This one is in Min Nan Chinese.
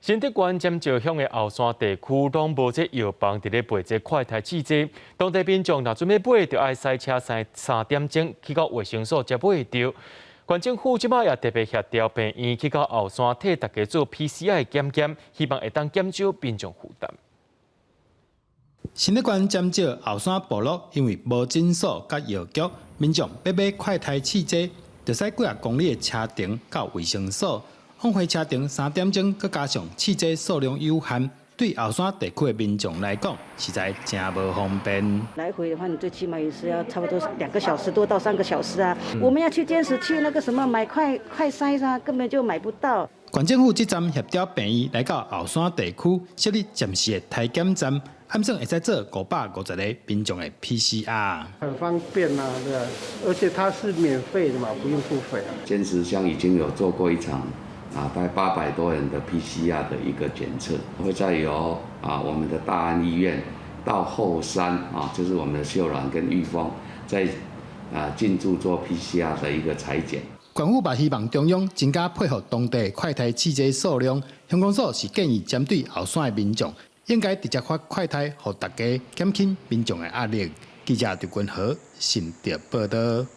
新竹縣尖石鄉的後山地區攏無這藥房佇咧賣這快篩試劑，當地民眾若準備買，就愛駛車3點鐘去到衛生所才買著。縣政府這擺也特別協調病院去到後山替大家做 PCR 檢驗，希望會當減少民眾負擔。新竹縣尖石後山部落因為無診所佮藥局，民眾欲買快篩試劑，著駛幾仔公里的車程到衛生所。往回車程3點鐘，閣加上試劑數量有限，對後山地區的民眾來講，實在誠無方便。來回的話，你最起碼也是要差不多2個小時多到3個小時啊。我們要去堅持去那個什麼買快篩啊，根本就買不到。縣政府這站協調病院來到後山地區設立暫時的篩檢站，按算會使做550個民眾的 PCR。很方便啊，對，而且它是免費的嘛，不用付費。尖石鄉已經有做過一場大概800多人的 PCR 的一個檢測，會再由我們的大安醫院到後山就是我們的秀朗跟玉峰，再進駐做 PCR 的一個採檢。縣府嘛希望中央增加配合當地快篩試劑數量，鄉公所是建議針對後山的民眾，應該直接發快篩，予大家減輕民眾的壓力。記者劉君和新竹報導。